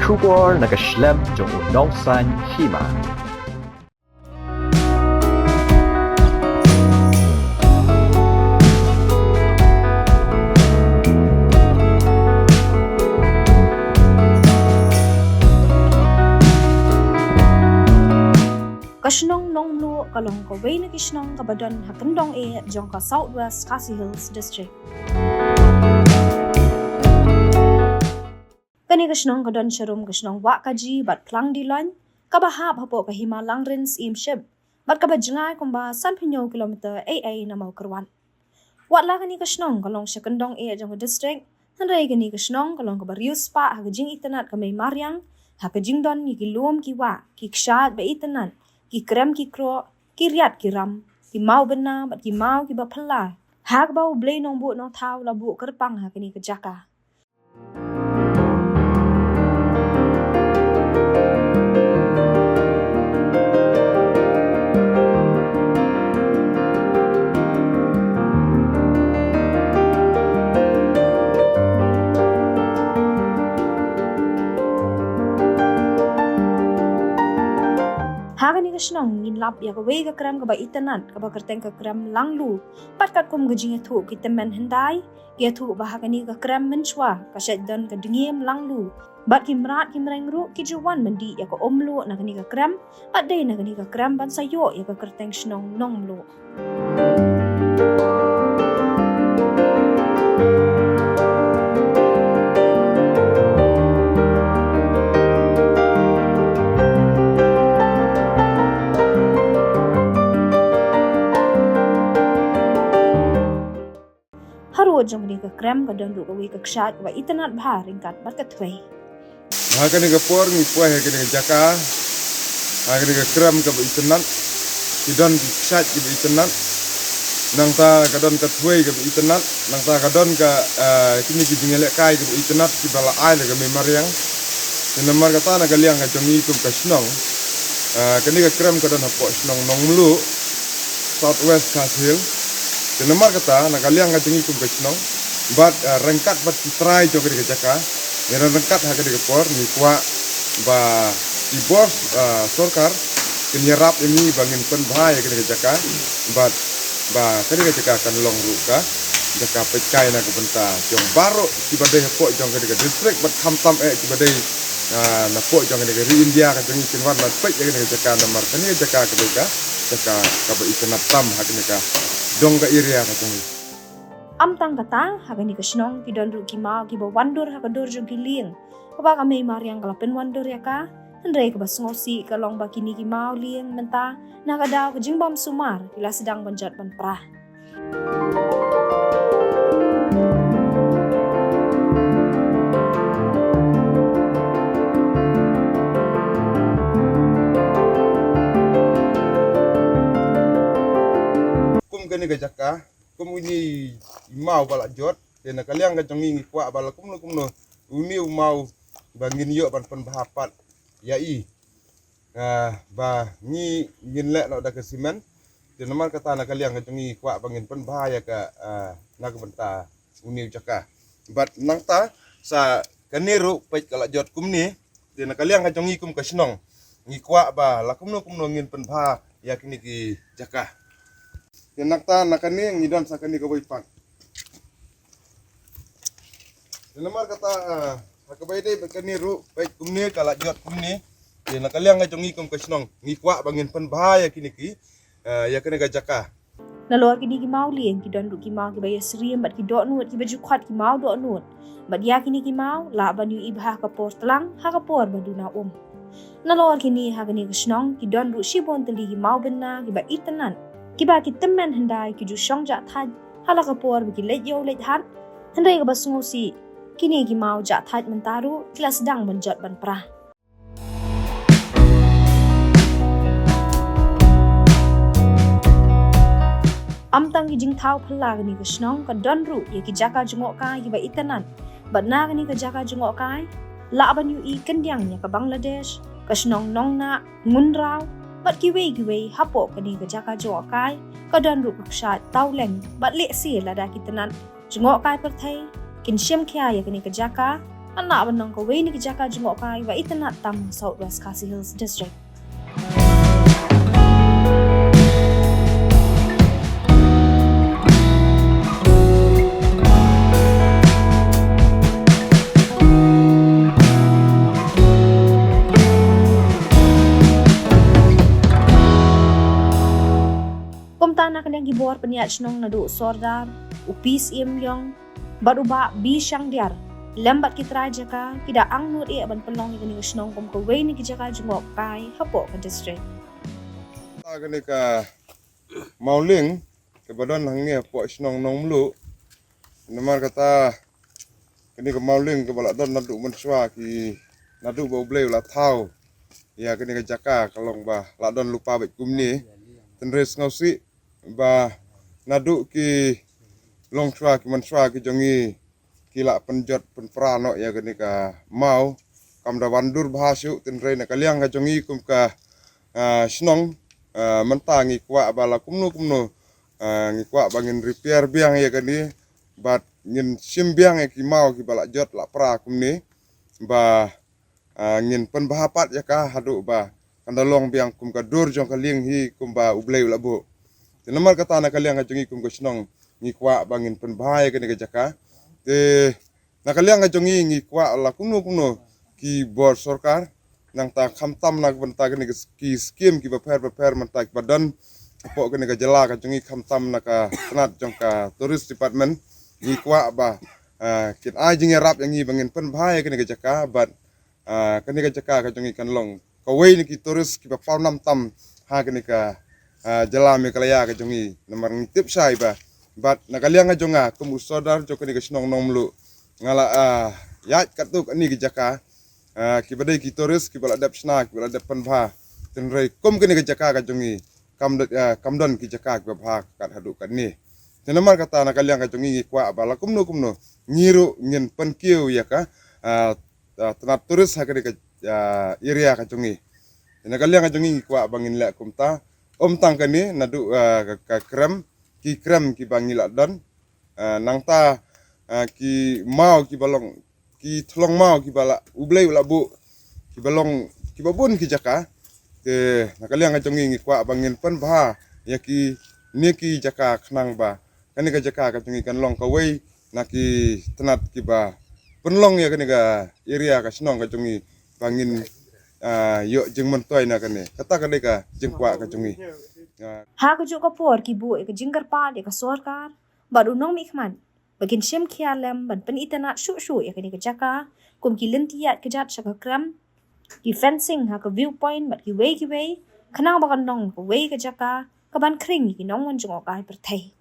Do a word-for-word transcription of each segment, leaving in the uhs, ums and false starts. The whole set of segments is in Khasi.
Khubor na ka shlem jong u nongsan hima. Ka shnong Nongmluh ka long kawei na ki shnong kaba don ha kyndong eh jong ka South West Khasi Hills District. Kane ka shnong ka don sharum ka shnong Wahkaji bad Khlangdiloin, kaba hap hapoh ka hima Langrin Syiemship, bad kaba jngai kumba sanphew kilometer ei ei na Mawkyrwat. Wat la kane ka shnong ka long sha kyndong eh jong ka district, hynrei kane ka shnong ka long kaba riewspah ha ka jingitynnat ka mei mariang, ha ka jingdon ïa ki lum ki wah, ki kshaid ba itynnat, ki krem ki kroh, ki riat ki ram, ki maw bynna bad ki maw kiba phylla, ha kaba U Blei Nongbuh Nongthaw u la buh kyrpang ha kane ka jaka. Ha kane ka shnong ngin lap ïa kawei ka krem kaba itynnat kaba kyrteng ka krem Langlu, bad katkum ka jingïathuh ki tymmen hyndai, ki ïathuh ba ha kane ka krem mynshuwa ka shait don ka dngiem Langlu, bad ki mrad ki mreng ruh ki ju wan ban dih ïa ka um mluh na kane ka krem, bad dei na kane ka krem ban sa ïoh ïa ka kyrteng shnong Nongmluh. Ha rud jong kane ka krem ka don ruh kawei ka kshaid kaba itynnat bha ryngkat bad ka thwei. Ha kane ka por ngi poi ha kane ka jaka, ha kane ka krem kaba itynnat, ki don ki kshaid kiba itynnat, nangta ka don ka thwei kaba itynnat, nangta ka don ka, ah, kine ki jingïalehkai kiba itynnat kiba la ai da ka mei mariang. Te namar kata na ka liang ka jong ngi kum ka shnong, ah, kane ka krem ka don hapoh shnong Nongmluh, South West Khasi Hills. Te namar kata na ka liang ka jong ngi kum ka shnong, bad, ah, ryngkat bad ki trai jong kane ka jaka, ngi don ryngkat ha kane ka por ngi kwah ba ki bor, ah, sorkar kin ïarap ïa ngi ba ngin pynbha ïa kane ka jaka, bad ba kane ka jaka kan long ruh ka jaka peitkai na ka bynta jong baroh kiba dei hapoh jong kane ka district, bad khamtam eh kiba dei, ah, napoh jong kane ka ri India ka jong ngi kin wan ban peit ïa kane ka jaka, namar kane ka jaka ka dei ka jaka kaba itynnat tam ha kane ka dong ka area ka jong ngi. Ym tang kata, ha kane ka shnong ki don ruh ki maw kiba wandur ha ka dur jong ki lieng kaba ka mei mariang ka la pynwandur ïa ka. Hynrei kaba sngewsih ka long ba kine ki maw lieng mynta na ka daw ka jingbam sumar ki la sdang ban jot ban prah. Kum kane ka jaka, kum une i maw ba la jot, te na ka liang ka jong ngi ngi kwah ba la kumno kumno une u maw ba ngin ïoh ban pynbha pat ïa i. Ah, ba ngi ngin leh noh da ka simen. Te namar kata na ka liang ka jong ngi ngi kwah ba ngin pynbha ïa ka, ah, na ka bynta une u jaka. Bad nangta sa kane ruh peit ka la jot kumne. Te na ka liang ka jong ngi kum ka shnong ngi kwah ba la kumno kumno ngin pynbha ïa kine ki jaka. Te nangta na kane ngi don sa kane kawei pat. Te namar kata, ah, ha kaba ïadei bad kane ruh peit kumne ka la jot kumne. Te na ka liang ka jong ngi kum ka shnong ngi kwah ba ngin pynbha ïa kine ki, ah, ïa kane ka jaka. Nalor kine ki maw lieng ki don ruh ki maw kiba ïasyriem bad ki dohnud kiba ju khot ki maw dohnud. Bad ïa kine ki maw lah ban ïohi bha ha ka por tlang ha ka por ba duna um. Nalor kine ha kane ka shnong ki don ruh shibun tylli ki maw bynna kiba itynnat, kiba ki tymmen hyndai ki ju shong jah thait ha la ka por ba ki leit ïew leit hat. Hynrei kaba sngewsih, kine ki maw jah thait mynta ruh ki la sdang ban jot ban prah. Ym tang ki jingthaw phylla kane ka shnong, ka don ruh ïa ki jaka jngohkai kiba itynnat. Bad na kane ka jaka jngohkai lah ban ïohi kyndiang ïa ka Bangladesh, ka shnong Nongnah, Ngungraw, bad kiwei kiwei hapoh kane ka jaka jngohkai ka don ruh ka kshaid tawleng. Bad lehse lada ki tnat jngohkai pyrthei kin shim khia ïa kane ka jaka, Kan lah ban long kawei na ki jaka jngohkai ba itynnad tam ha South West Khasi Hills District. Kumta na ka liang ki bor pynïaid shnong naduh u Sordar, u P. Syiem Iong, bad u Bah B. Shangdiar, lem bad ki trai jaka, ki da angnud eh ban pynlong ïa kane ka shnong kum kawei na ki jaka jngohkai hapoh ka district. Kane ka Mawlieng, kaba don hangne hapoh shnong Nongmluh. Namar kata kane ka Mawlieng kaba la don naduh mynshuwa ki, naduh ba U Blei u la thaw ïa kane ka jaka, ka long ba la don lypa beit kumne. Hynrei sngewsih ba naduh ki longshuwa, ki mynshuwa ki jong ngi, ki la pynjot pynpra noh ïa kane ka maw, kam da wan dur bha shuh. Hynrei na ka liang ka jong ngi kum ka, ah, shnong, ah, mynta ngi kwah ba la kumno kumno, ah, ngi kwah ba ngin repair biang ïa kane, bad ngin shim biang ïa ki maw kiba la jot la pra kumne, ba ah, ngin pynbha pat ïa ka haduh ba kan da long biang kum ka dur jong ka lieng hi kumba U Blei u la buh. Te namar kata na ka liang ka jong ngi kum ka shnong ngi kwah ba ngin pynbha ïa kane ka jaka. Te na ka liang ka jong ngi ngi kwah la kumno kumno ki bor sorkar, nangta khamtam na ka bynta kane ka s-, ki skim kiba pher bapher mynta kiba don hapoh kane ka jylla ka jong ngi, khamtam na ka tnat jong ka tourist department, ngi kwah ba, ah, kin ai jingïarap ïa ngi ba ngin pynbha ïa kane ka jaka, bad ah, kane ka jaka ka jong ngi kan long kawei na ki tourist kiba pawnam tam ha kane ka, ah, jylla Meghalaya ka jong ngi. Namar ngi tip shai ba, bad na ka liang ka jong nga kum u Sordar jong kane ka shnong Nongmluh, nga la, ah, ïaid katto katne ki jaka, ah, kiba dei ki tourist kiba la dep shna, kiba la dep pynbha. Hynrei kum kane ka jaka ka jong ngi kam don, ah, kam don ki jaka kiba bha kat haduh katne. Te namar kata na ka liang ka jong ngi ngi kwah ba la kumno kumno ngi ruh ngin pynkiew ïa ka, ah, ah, tnat tourist ha kane ka, ah, area ka jong ngi. Te na ka liang ka jong ngi ngi kwah ba ngin leh kumta. Ym tang kane, naduh, ah, ka, ka krem, ki krem kiba ngi la don, ah, nangta, ah, ki maw kiba long, ki thlong maw kiba la U Blei u la buh, kiba long kiba bun ki jaka. Te na ka liang ka jong ngi ngi kwah ba ngin pynbha ïa kine ki jaka khnang ba kane ka jaka ka jong ngi kan long kawei na ki tnat kiba pynlong ïa kane ka area ka shnong ka jong ngi ba ngin, ah, ïoh jingmyntoi na kane. Kata ka dei ka jingkwah ka jong ngi. Ah. Ha kajuh ka por ki buh ïa ka jingkyrpad ïa ka sorkar bad u nongmihkhmat ba kin shim khia lem ban pynitynnad shuh shuh ïa kane ka jaka, kum ki lynti ïaid kjat sha ka krem, ki fencing ha ka viewpoint bad kiwei kiwei, khnang ba kan long kawei ka jaka kaban khring ïa ki nongwan jngohkai pyrthei.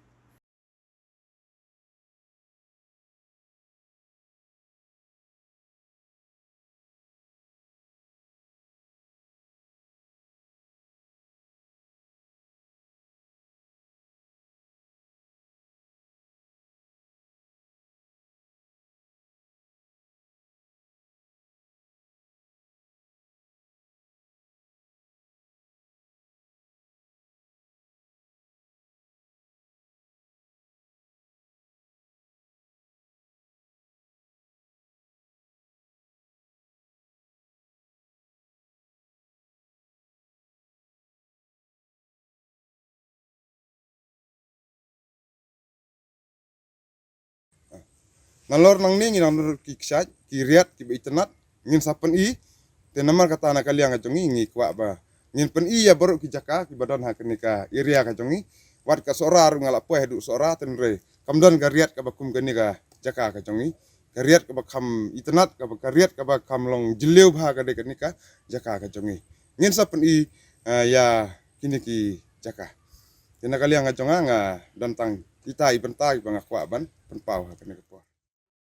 Nalor nangne ngi nang dur ki kshaid, ki riat, kiba itynnad, ngin sa pyni. Te namar kata na ka liang ka jong ngi ngi kwah ba ngin pyni ïa baroh ki jaka kiba don ha kane ka area ka jong ngi. Wat ka Sohra ruh nga la poi haduh Sohra, hynrei kam don ka riat kaba kum kane ka jaka ka jong ngi. Ka riat kaba kham itynnad, kaba, ka riat kaba kham long jylliew bha ka dei kane ka jaka ka jong ngi. Ngin sa pyni, eh, ïa kine ki jaka. Te na ka liang ka jong nga nga don tang kita i bynta iba nga kwah ban pynpaw ha kane ka por.